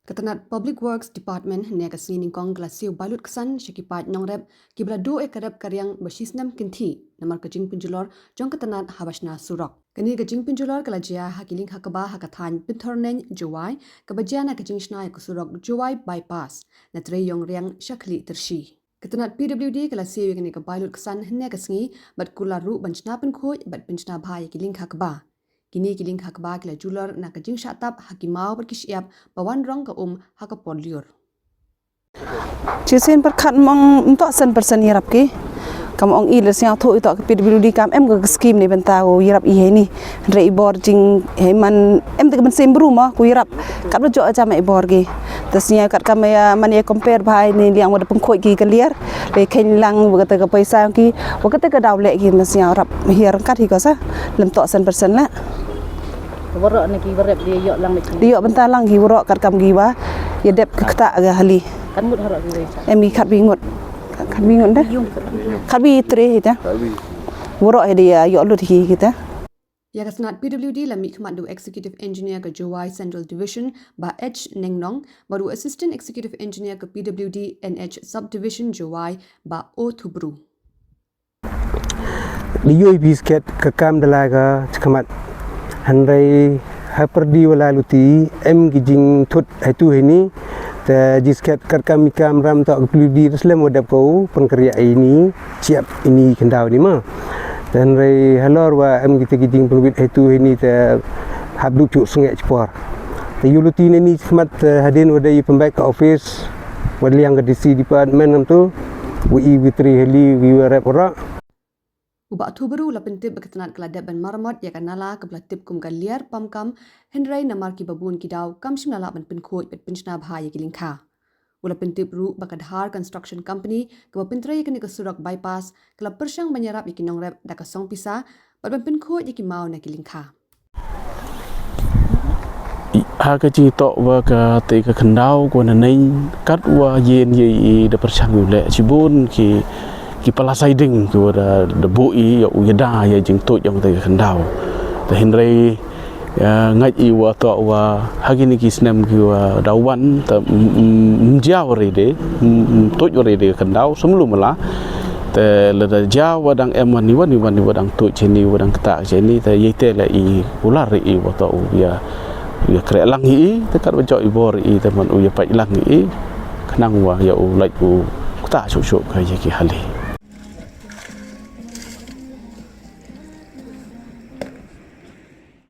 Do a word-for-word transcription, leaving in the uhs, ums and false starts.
Ka tnat Public Works Department hynne ka sngi nyngkong ka la siew bailut ksan sha ki paid nongrep kiba la duh ïa ka rep ka riang ba shisnem kynthih namar ka jingpynjulor jong ka tnat haba shna surok. Kane ka jingpynjulor ka la jia ha ki lyngkha kba ha ka thaiñ Pynthorneiñ, Jowai, kaba jia na ka jingshna ïa ka surok Jowai Bypass na Treiïong Riang sha Khlieh Tyrshi. Ka tnat P W D ka la siew ïa kane ka bailut ksan hynne ka sngi bad kular ruh ban shna pynkhuid bad pynshna bha ïa ki lyngkha kba. Kine ki lyngkha kba ki la julor na ka jingshah tap ha ki maw bad ki shyiap ba wan rong ka um ha ka por lyiur. Shisien pyrkhat mong ym toh san persen ïarap ki. Kam ong i la sngewthuh ito ka P W D kam em ka skim ne bynta u ïarap i heini. Hynrei i bor jing hei man em te ka mynsiem bru mo ku ïarap. Kat ba jok jam i bor ki. Te sngewkat kam ïa man ïa compare bha i ne liang wa da pynkhuid ki ka liar. Le kheiñ lang wa kata ka paisa ki wa kata ka daw leh ki ma sngewrap hiar kat hi ko sa. Lem toh san persen la. Warok na ki warep dia yok lang lagi. Dia yok bynta lang ki warok kat kam ki wa ïa dep ka kata ga hali. Kan mut harok ki wei. Em i kat bi ngut. Kat bi ngut dah. Kat bi tre hi ta. Warok hi dia yok lut hi kita. Ïa ka tnat P W D la mih khmat da u Executive Engineer ka Jowai Central Division, Bah H Nengnong, bad u Assistant Executive Engineer ka P W D N H Subdivision Jowai, Bah O Thubru. Di ïoh i bisket ka kam da la ka chakmat. Hynrei ha pyrdi wa la luti em ki jingthut haitu heini. Te jisket kat kam i kam ram toh ka pli di slem wa dep ko u pynkriah ini chiap ini khyndaw ni ma. Te hynrei halor wa em kita ki jingpynwit haitu heini te hap du chu snge chipor. Te ïoh luti ne ni chakmat te hadien wa da i pynbek ka office wa liang ka D C department nam tu wa i witri hali wi wa rep ra. U Bah Thubru u la pyntip ba ka tnat ka la dep ban maramot ïa ka nala kaba la tip kum ka Liar Pamkam, hynrei namar ki babun ki daw kam shym la lah ban pynkhuid bad pynshna bha ïa ki lyngkha. U la pyntip ruh ba ka Dhar Construction Company kaba pyntrei ïa kane ka surok bypass ka la pyrshang ban ïarap ïa ki nongrep da ka song pisa bad ban pynkhuid ïa ki maw na ki lyngkha. Ha ka jingtoh wa ka te ka khyndaw ko na neng kat wa yen ye i da pyrshang yu le shibun ki ki pala saiding ki wa da da bu i ya u ya da ya jingtoh yong te ka khyndaw. Te hynrei ngait i wa toh wa ha kini ki snem ki wa da wan te mjia wa rede mtoh wa rede ka khyndaw semlu mala. Te lada jia wa dang em wan ni wan ni wan ni wa dang toh chini wa dang kata chini te ye te le i ular i wa toh u ya ya kreh lang i te kat wa jok i bor i te man u ya pait lang i khnang wa ya u lait u kata shuk shuk ka ya ki hali.